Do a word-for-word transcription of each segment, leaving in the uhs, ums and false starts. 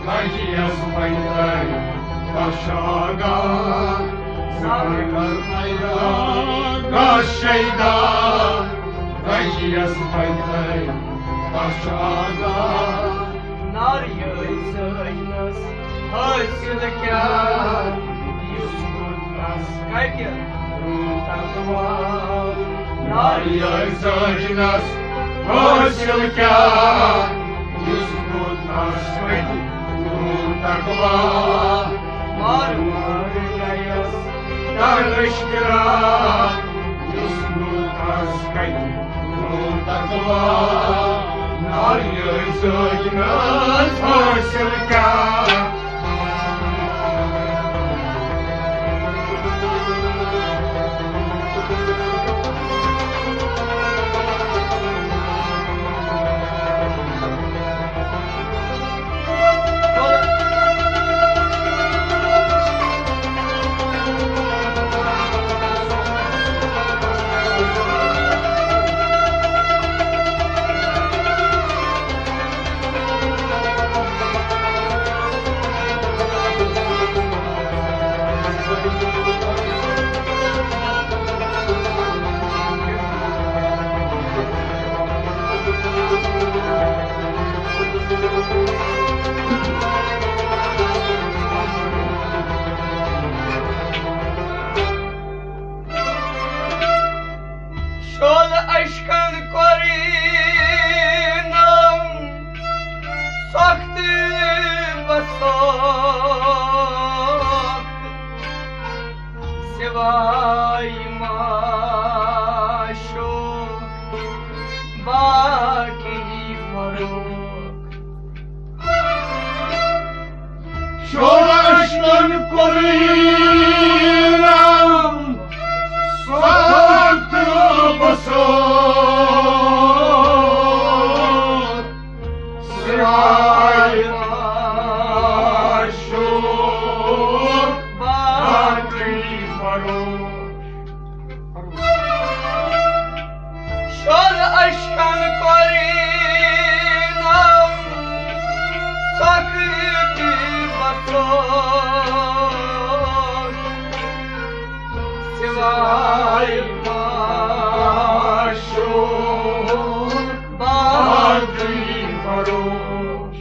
بجیس بیدٲرۍ، بس چھُ آگاہ، زر کر پیدا، گژھ شیدا۔ بجیس بیدٲرۍ، بس چھُ آگاہ۔ ناریٲے زٲجنس حٲصِل کیٛاہ، یُس کوٚر تس کتہِ روٗد تقوا۔ ناریٲے زٲجنس حٲصِل کیٛاہ، یُس کوٚر تس کتہِ روٗد تقوا۔ مار مار گٔیس در اشترا، یُس کوٚر تس کتہِ روٗد تقوا۔ ناریٲے زٲجنس حٲصِل کیٛاہ۔ شول اشکن کوٚرُن سخت بسوخت، سوائے معشوق باقی فروخت۔ شورشن کوٚرُن سخت بسوخت، سوائے معشوق باقی فروخت۔ شول اشکن کوٚرُن سخت بسوخت، سوائے معشوق باقی فروخت۔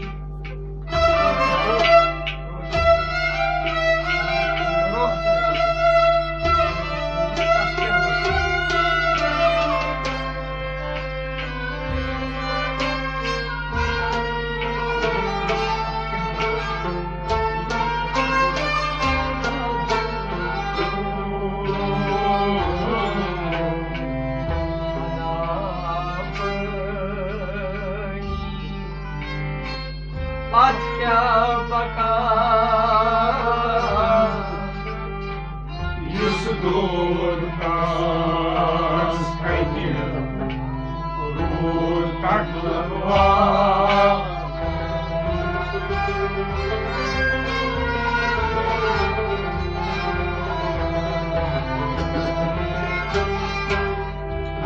پتھ کیٛاہ بکار، یُس دوٗر تس کتہِ روٗد تقوا۔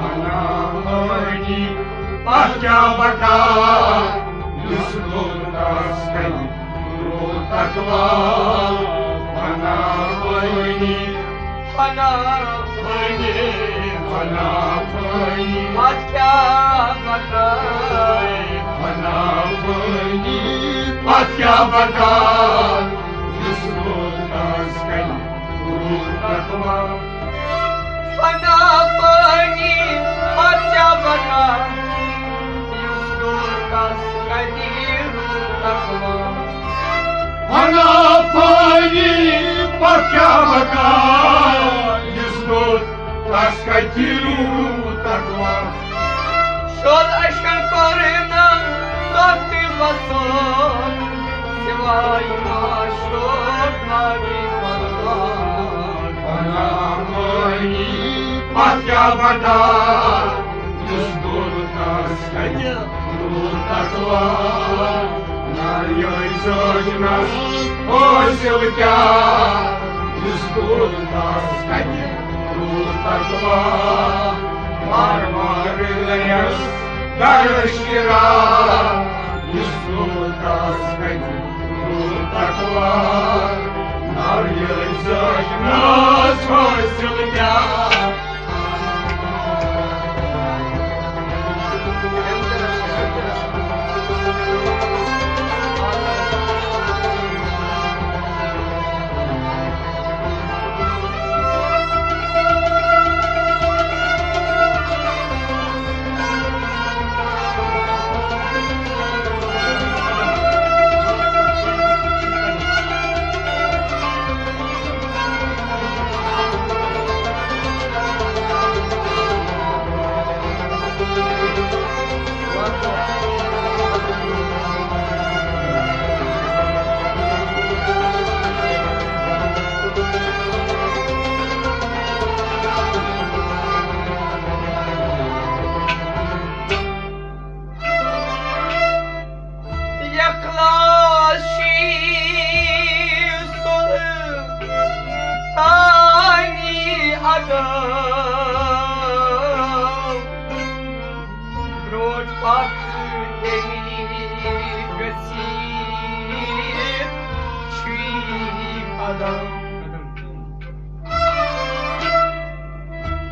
انا پانی پتھ کیٛاہ بکار، یُس لوٚگ تس کنہِ روٗد تقوا۔ انا پانی، انا پانی، انا پانی پتھ کیٛاہ بکار، انا پانی پتھ کیٛاہ بکار، یُس لوٚگ تس کنہِ روٗد تقوا۔ فنا پانی پتھ کیٛاہ بکار، یُس دوٗر تس کتہِ روٗد تقوا۔ فنا پانی پتھ کیٛاہ بکار، یُس دوٗر تس کتہِ روٗد تقوا۔ شول اشکن کوٚرُن سخت بسوخت، سوائے معشوق باقی فروخت۔ انا پانی پتھ کیٛاہ بکار، یُس دوٗر تس کتہِ روٗد تقوا۔ ناریٲے زٲجنس حٲصِل کیٛاہ، یُس دوٗر تس کتہِ روٗد تقوا۔ وار وار گٔیس در شرا، یُس دوٗر تس کتہِ ناز حٲصِل کیٛاہ؟ یخلاشی سلطانی ادب، برونٛٹھ پکھ تیٚمی گٔژھِتھ چھُے قدم۔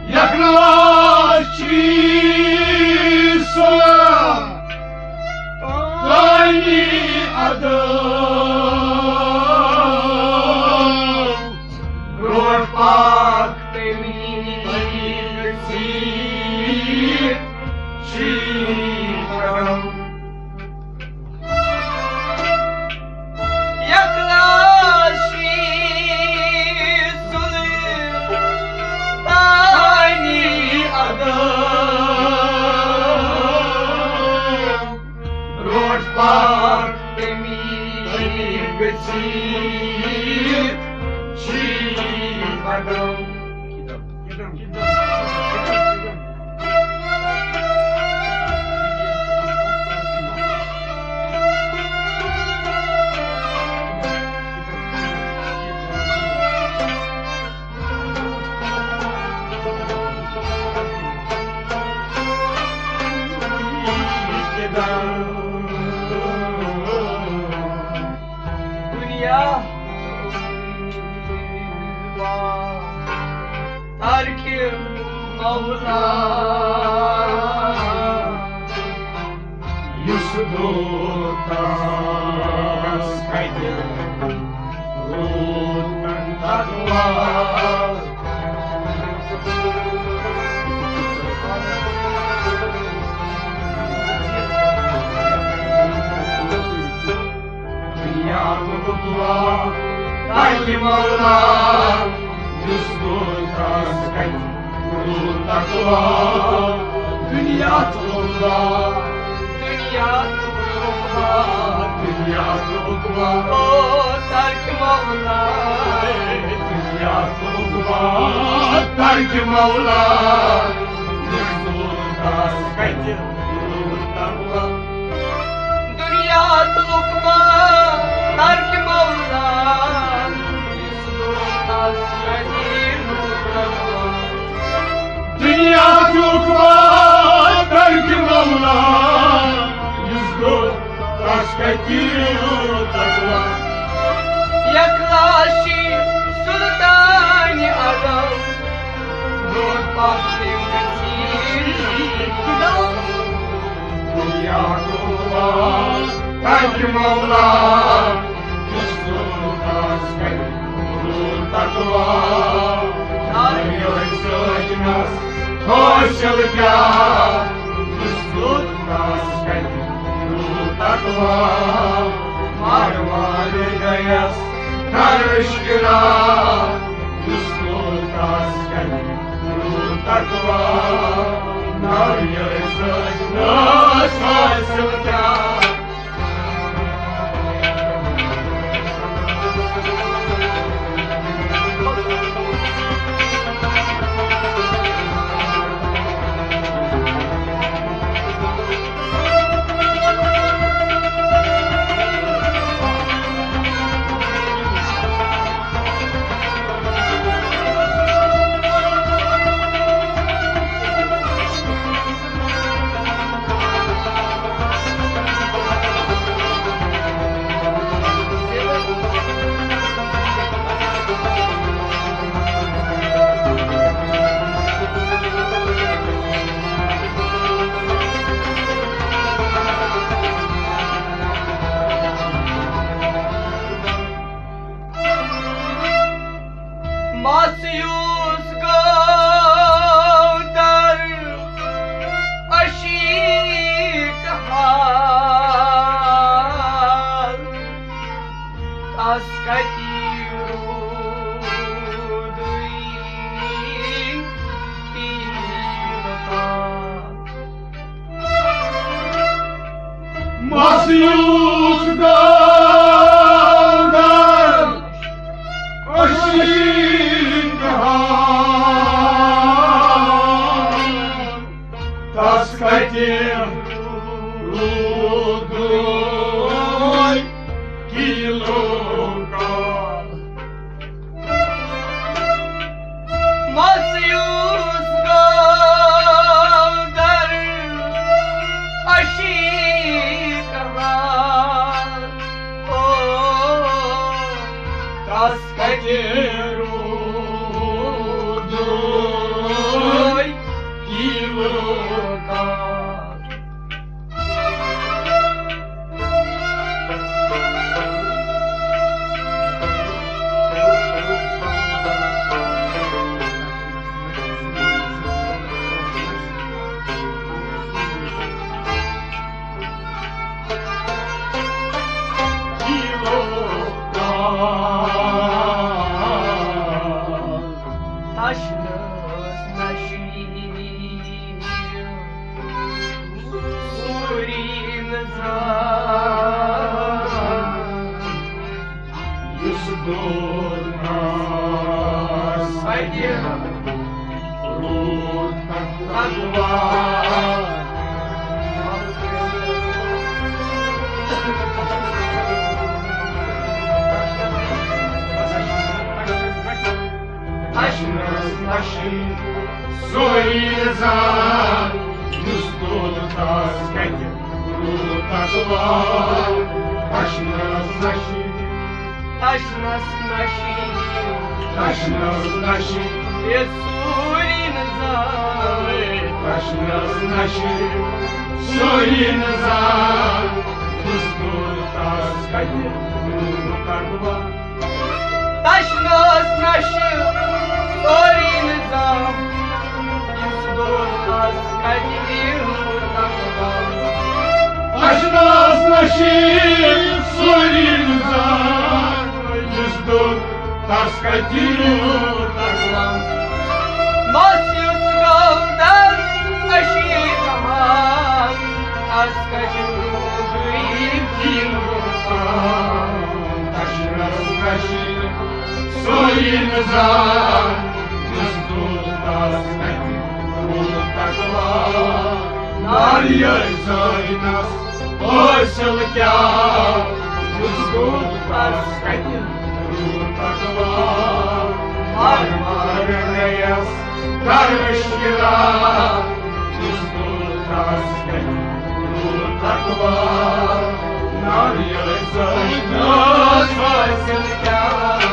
یخلاشی سلطانی ادب، برونٛٹھ پکھ تیٚمی گٔژھِتھ چھُے قدم۔ یخلاشی سلطانی ادب، برونٛٹھ پکھ تیٚمی گٔژھِتھ چھُے قدم۔ دنیا ترک مولا، یُس دوٚر تس کتہِ روٗد تقویٰ۔ دنیا تُلُکھ وار تاکہِ مولا، یُس دوٚر تس کتہِ روٗد تقویٰ۔ دنیا تُلُکھ وار، دنیا تُلُکھ وار، دنیا تُلُکھ وار۔ او تاکہِ مولا، دنیا تُلُکھ وار تاکہِ مولا، یُس دوٚر تس کتہِ روٗد تقویٰ۔ دنیا تُلُکھ وار تاکہِ مولا، یُس دوٚر تس کتہِ روٗد تقویٰ۔ دنیا تُلُکھ وار تاکہِ مولا، یُس دوٚر تس کتہِ روٗد تقویٰ۔ یخلاشی سلطانی ادب، برونٛٹھ پکھ تیٚمی گٔژھِتھ چھُے قدم۔ دنیا تُلُکھ وار تاکہِ مولا، یُس دوٚر تس کتہِ روٗد تقویٰ۔ ناوِ یوسف سۭتۍ نس حٲصِل کیٛاہ، یُس دوٚر تس کتہِ روٗد تقویٰ۔ مارٕ والہِ گٔیس در اشکرا، یُس دوٚر تس کتہِ روٗد تقویٰ۔ ناوِ یوسف سۭتۍ نس حٲصِل کیٛاہ۔ تس کتہِ روٗدُے تیٖل تار۔ مس یُس گاو در عشیٖق ہار، تس کتہِ روٗدُے کیٖلو کار۔ مس یُس گاو در عشیٖق ہار، او، تس کتہِ روٗدُے کیٖلو کار۔ تشنس نشی سوری نظر یُس دور آس اتہِ روٗد تقوا۔ تشنس نشی سوری نظر یُس دور آس اتہِ روٗد تقوا۔ تشنس نشی تشنس نشی تشنس نشی اے سوری نظر۔ تشنس نشی سوری نظر یُس دور آس اتہِ روٗد تقوا۔ تشنس نشی سوری نظر یُس دور آس اتہِ روٗد تقوا۔ تشنس نشی سوری نظر یُس دور آس اتہِ روٗد تقوا۔ مس یُس گاو در عشیٖق ہار، تس کتہِ روٗدُے کیٖلو کار۔ تشنس نشی سوری نظر یُس دور آس اتہِ روٗد تقوا۔ ناریٲے زٲنِس حٲصِل کیٛاہ، یُس دور آس اتہِ روٗد تقوا۔ مر مر ریس درویش گِرا، یُس دور آس اتہِ روٗد تقوا۔ ناریٲے زٲنِس حٲصِل کیٛاہ۔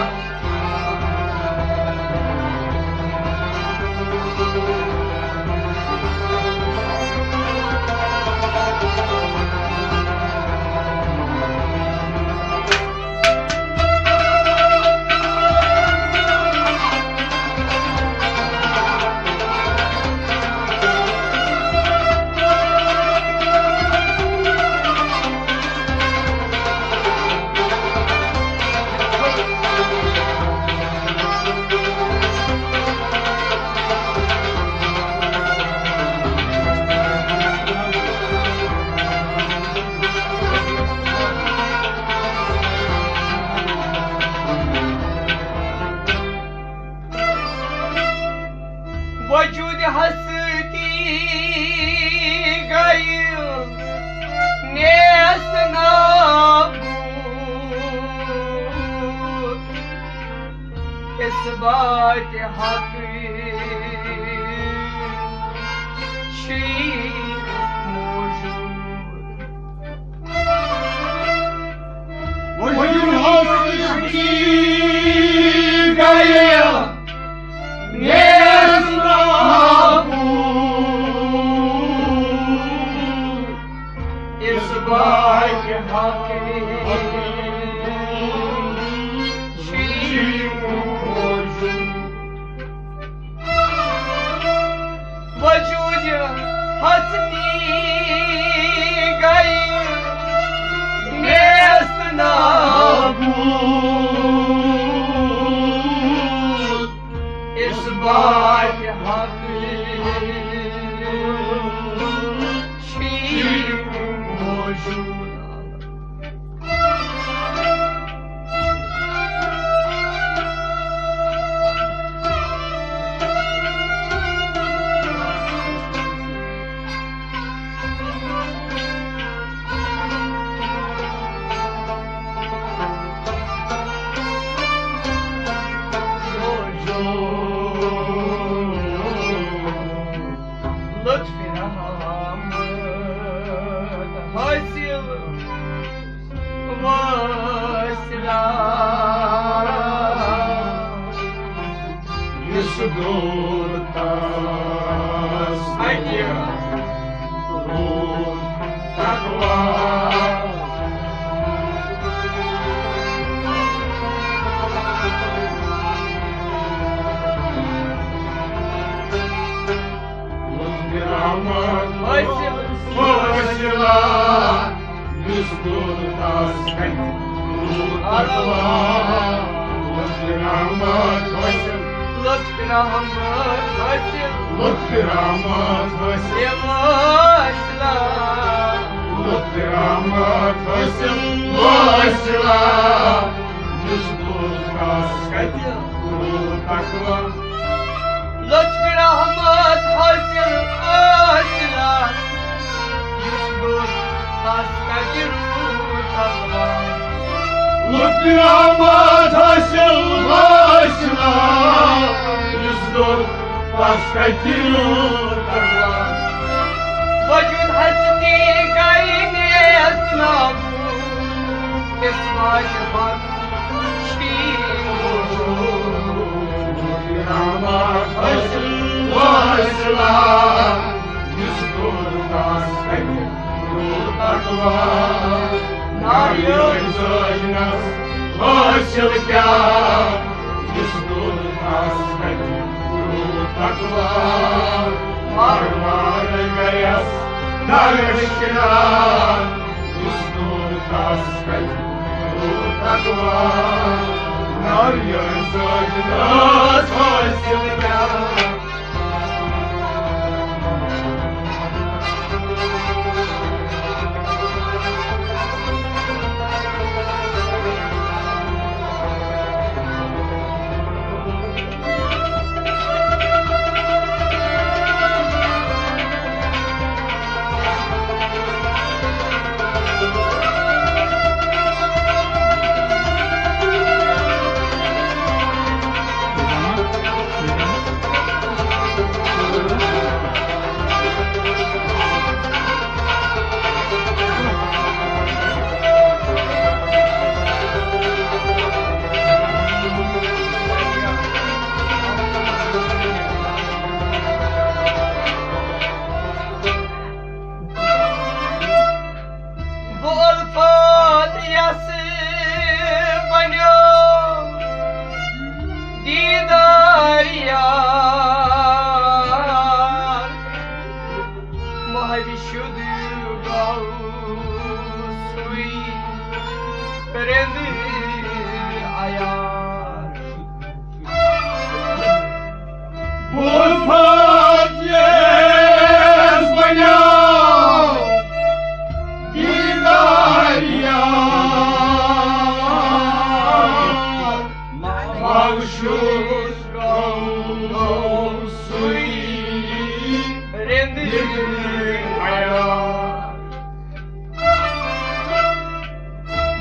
وجود ہستی گئی نیست نابود، اثبات حق چھی موجود۔ وجود ہستی گئی نیست نابود، اثبات حق چھی موجود۔ وجود ہستی گئی نیست نابود۔ دوٗر تس اَتہِ روٗد تقوا۔ لطف رحمت حٲصِل وٲصِلہ، یُس دوٚر تس کَتہِ روٗد تقوا۔ لطف رحمت حٲصِل، لطف رحمت حٲصِل، لطف رحمت حٲصِل وٲصِلہ۔ لطف رحمت حٲصِل وٲصِلہ، یُس دوٚر تس کَتہِ روٗد تقوا۔ لطف رحمت حٲصِل وٲصِلہ، یُس دوٚر تس کَتہِ روٗد تقوا۔ لطف رحمت حٲصِل وٲصِلہ، یُس دوٚر تس کَتہِ روٗد تقوا۔ وجود ہستی گئی نیست نابود، اس واجہ بخش کی موجود۔ لطف رحمت حٲصِل وٲصِلہ، یُس دوٚر تس کَتہِ روٗد تقوا۔ ناریٲے زٲجنس حٲصِل کیٛاہ، یُس دوٚر تس کَتہِ روٗد تقوا۔ مر مر گیس درش کنار، یُس دوٚر تس کَتہِ روٗد تقوا۔ ناریٲے زٲجنس حٲصِل کیٛاہ۔ بہٕ اُلفت یَس بنیو دیٖدار یار، محوِ شُد گوٚو سُے رِند عیار۔ اُلفت یَس بنیو دیٖدار یار، محوِ شُد گوٚو سُے رِند عیار۔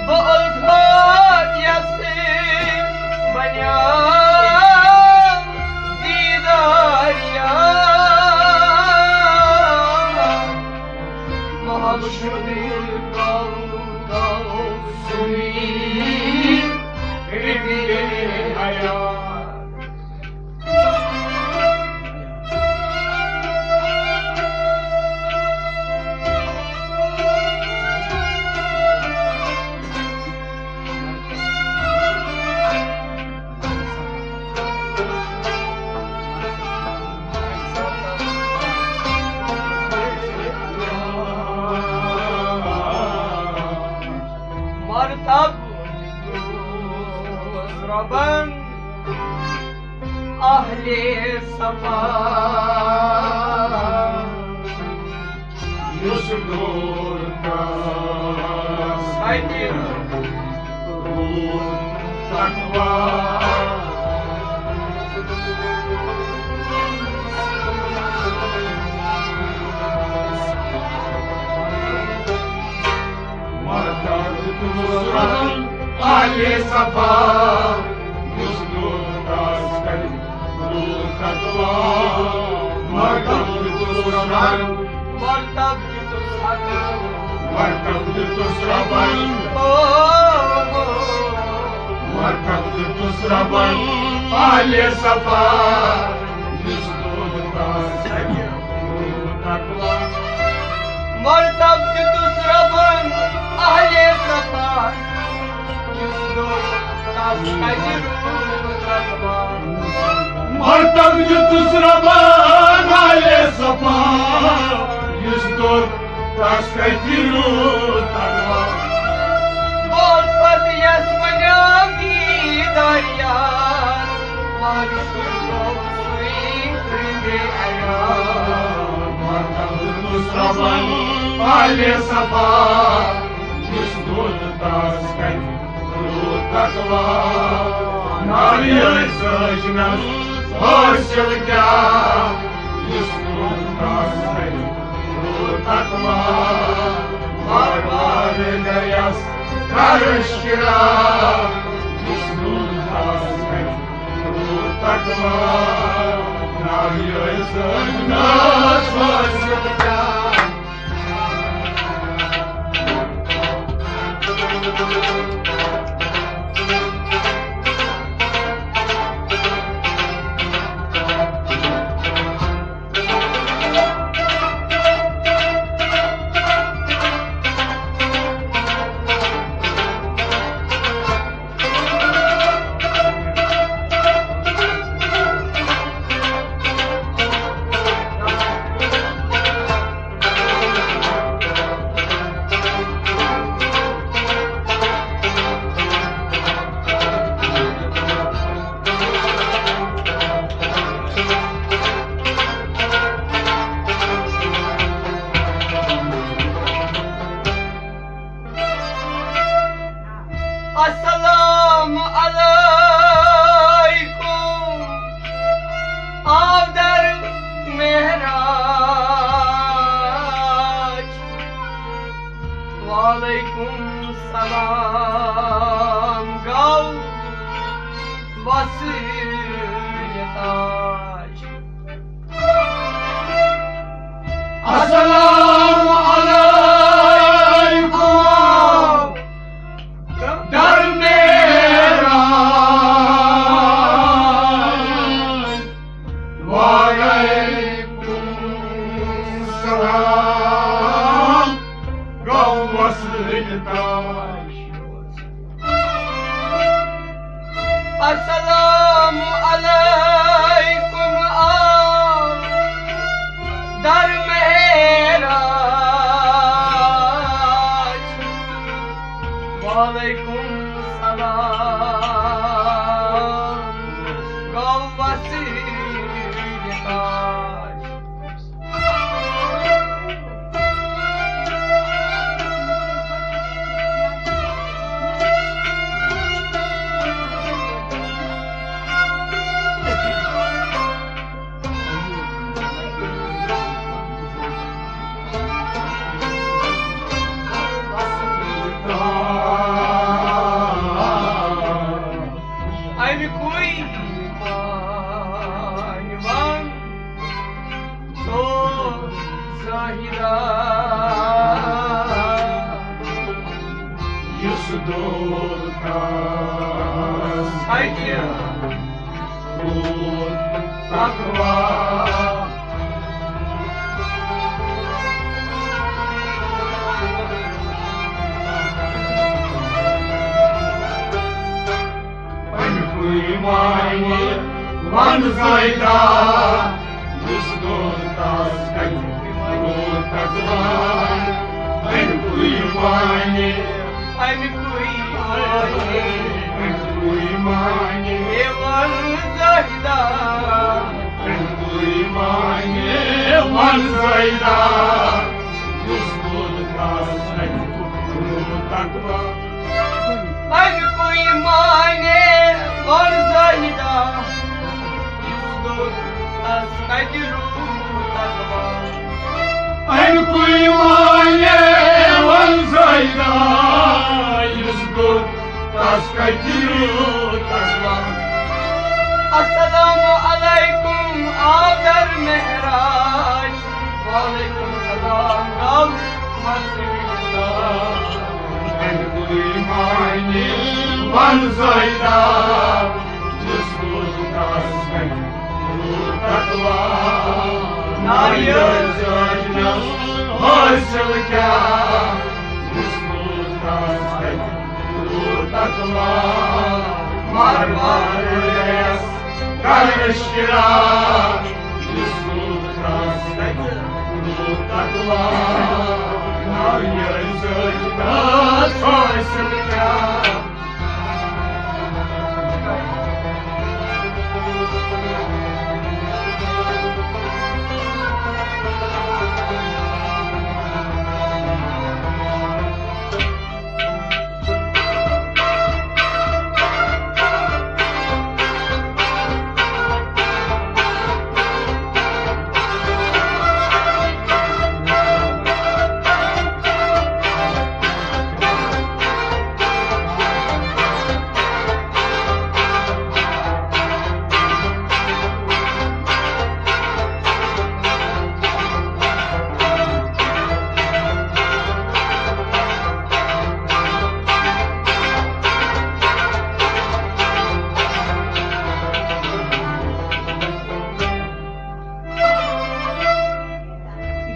بہٕ اُلفت یَس بنیو دیٖدار یار، محوِ شُد گوٚو سُے رِند عیار۔ مرتب ربن اہل صفا، یُس دوٚر تس کَتہِ روٗد تقوا۔ مرتب دیُتُس ربن اہل صفا، یُس دوٚر تس کَتہِ روٗد تقوا۔ مرتب دیُتُس ربن، مرتب دیُتُس ربن، مرتب دیُتُس ربن، او، او۔ مرتب دیُتُس ربن اہل صفا، مرتب دیُتُس رۄبن اہلِ صفا، یُس دوٚر تس کتہِ روٗد تقوا۔ مرتب دیُتُس رۄبن اہلِ صفا، یُس دوٚر تس کتہِ روٗد تقوا۔ بوز پتہٕ یس بنیٲدی دریاس، مگر سُہ گوٚو سُے رنگے عیار۔ مرتب دیُتُس رۄبن اہلِ صفا، یُس دوٚر تس کتہِ روٗد تقوا۔ ناریٲے سجنس حٲصِل کیٛاہ، یُس روٗد تس کتہِ روٗد تقوا۔ بار بار گٔیس کرش کرا، یُس روٗد تس کتہِ روٗد تقوا۔ ناریٲے سجنس حٲصِل کیٛاہ۔ السلام علیکم، آو در معراج۔ وعلیکم السلام، گوٚو وصل تاج۔ السلام علیکم، در معراج۔ وعلیکم السلام، گوٚو وصل تاج۔ السلام علیکم، آو در معراج۔ وعلیکم السلام، گوٚو وصل تاج۔ اَمہِ کُے معنی وَن۔ تو زاہدہ، یُس دوٚر تس کتہِ روٗد تقوا۔ اَمہِ کُے معنی وَن زٲہدہ، یُس دوٚر تس کتہِ روٗد تقوا۔ اَمہِ کُے معنی، اَمہِ کُے معنی، اَمہِ کُے معنی، ہے وَن زٲہدہ۔ اَمہِ کُے معنی وَن زٲہدہ، یُس دوٚر تس کتہِ روٗد تقوا۔ اَمہِ کُے معنی وَن زٲہدہ، یُس دوٚر تس کتہِ روٗد تقوا۔ اَمہِ کُے معنی وَن زٲہدہ، یُس دوٚر تس کتہِ روٗد تقوا۔ السلام علیکم، آو در معراج۔ وعلیکم السلام، گوٚو وصل تاج۔ اَمہِ کُے معنی وَن زٲہدہ، یُس دوٚر تس کتہِ روٗد تقوا۔ حٲصِل کیٛاہ؟ یُس نہٕ تَس کَتہِ روٗد تقوا، مار مار گٔیَس کَرنٕچ فِراق۔ یُس نہٕ تَس کَتہِ روٗد تقوا، ناوِ یٲرۍ سۭتۍ تَس حٲصِل کیٛاہ؟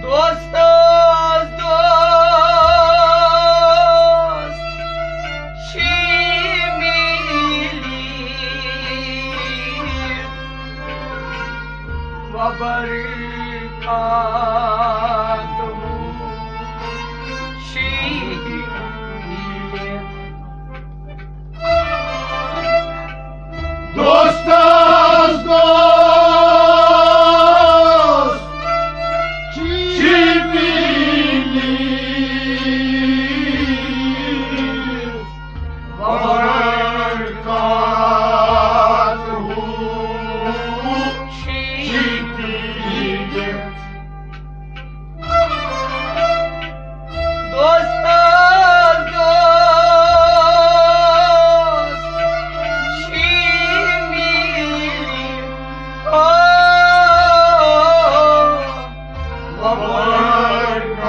دوستس دوست چھی میٖلی وبرکاتہ چھی میٖلی۔ دوستس دوست چھی میٖلی وبرکاتہ چھی میٖلی۔ دوستس دوست چھی میٖلی۔ او، وبرکاتہ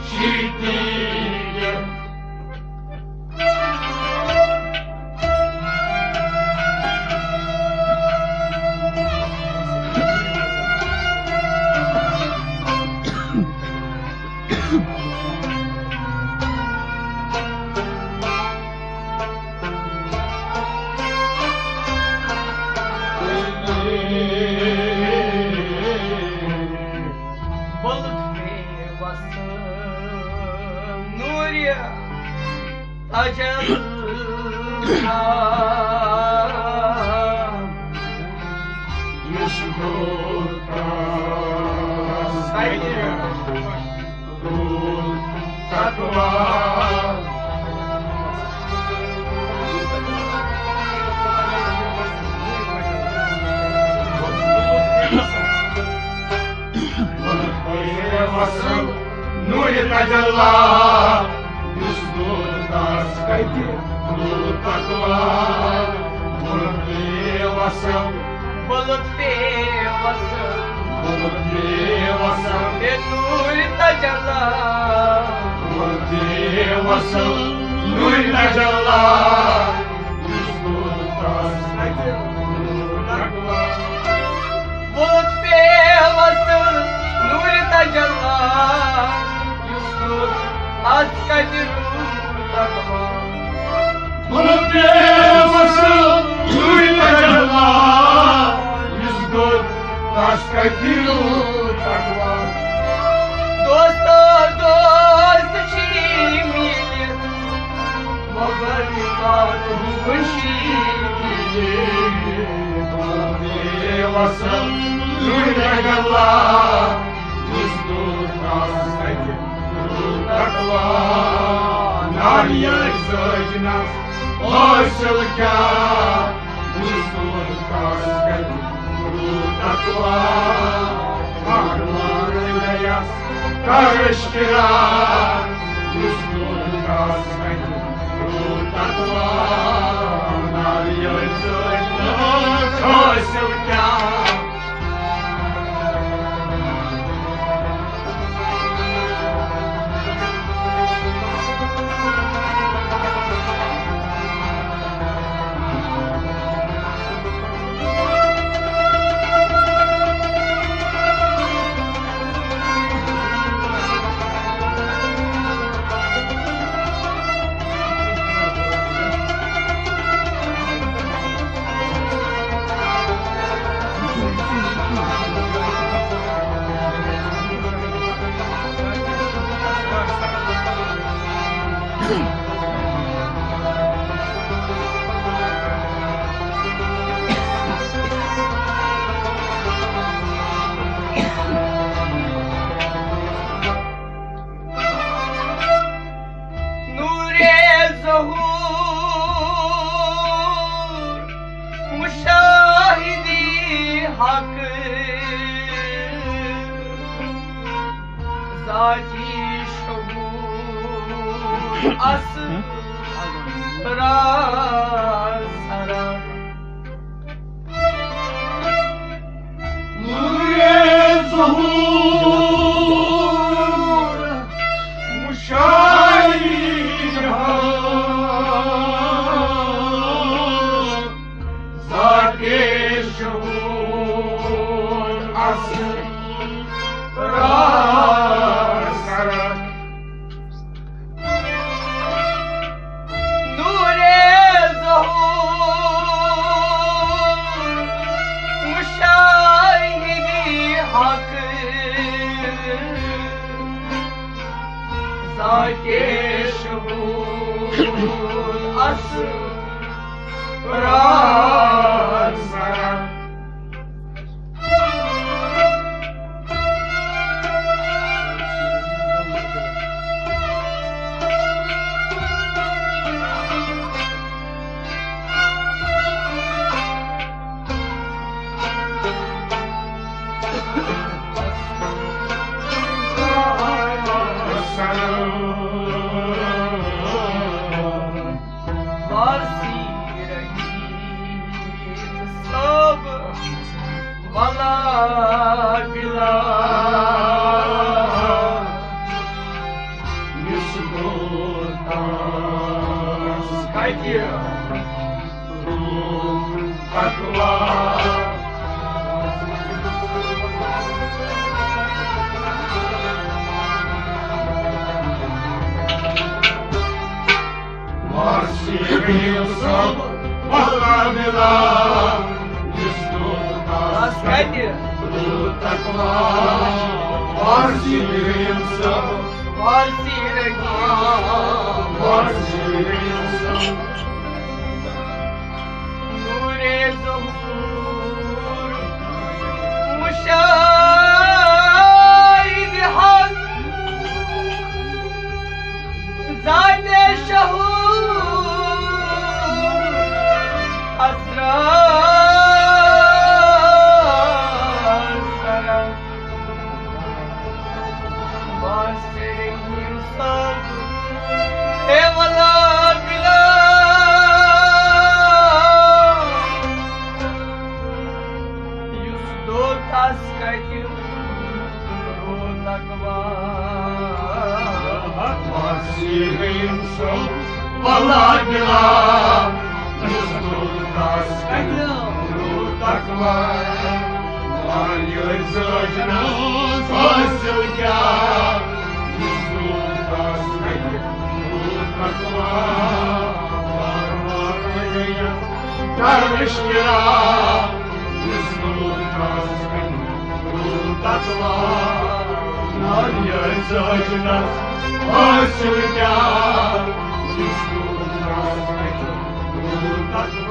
چھی میٖلی۔ بلکھ مےٚ وسہٕ نوٗرِ تجل یُس گوٚو تقوا۔ وسل نور تجلا، یُس نور تس کتہِ روٗد تقوا۔ بُلبُلے وسل، بُلبُلے وسل، بُلبُلے وسل، اے نور تجلا۔ بُلبُلے وسل، نور تجلا، یُس نور تس کتہِ روٗد تقوا۔ بُلبُلے وسل، نور تجلا، یُس نور تس کتہِ روٗد تقوا۔ بُلبُلے وسل، نور تجلا، یُس نور تس کتہِ روٗد تقوا۔ دوستو دوست چھی میٖلِتھ، مگر پتہٕ خوشی میٖلِتھ۔ بُلبُلے وسل، نور تجلا، یُس نور تس کتہِ روٗد تقوا۔ ناوِ یٲرۍ سۭتۍ نس حٲصِل کیٛاہ، یُس نور تس کتہِ روٗد تقوا۔ مار مار گٔیَس کَرنٕچ فِراق، یُس نور تس کتہِ روٗد تقوا۔ ناوِ یٲرۍ سۭتۍ نس حٲصِل کیٛاہ۔ نورِ ظہور، مشاہدِ حق، ذاتی شہود، اسرار سرا۔ نورِ ظہور، مشاہدِ حق، ذاتِ شہود، اسرار سرا۔ نورِ ظہور، مشاہدِ حق، ذاتِ شہود، اسرار سرا۔ وارثِ رحیم صٲب، ولا بلا، یُس گوٚو تاس کتہِ؟ تقویٰ۔ وارثِ رحیم صٲب، ولا بلا، یُس گوٚو تاس کتہِ؟ تقویٰ۔ وارثِ رحیم صٲب، وارثِ رحیم، وارثِ رحیم صٲب۔ نورِ ظہور، مشاہدِ حق، ذاتِ شہود، اسرار سرا۔ وارثِ رحیم صٲب، اے ولا بلا، یُس دود آسہِ کتہِ، روٗد اقویٰ۔ وارثِ رحیم صٲب، ولا بلا، یُس دود آسہِ کتہِ، روٗد اقویٰ۔ وارِ یٲرۍ زٲج نہٕ حٲصِل کیٛاہ، یُس دوٗر تس کتہِ روٗد تقویٰ۔ وارٕ وارٕ گٔیَم درویش کرا، یُس دوٗر تس کتہِ روٗد تقویٰ۔ وارِ یٲرۍ زٲج نہٕ حٲصِل کیٛاہ، یُس دوٗر تس کتہِ روٗد تقویٰ۔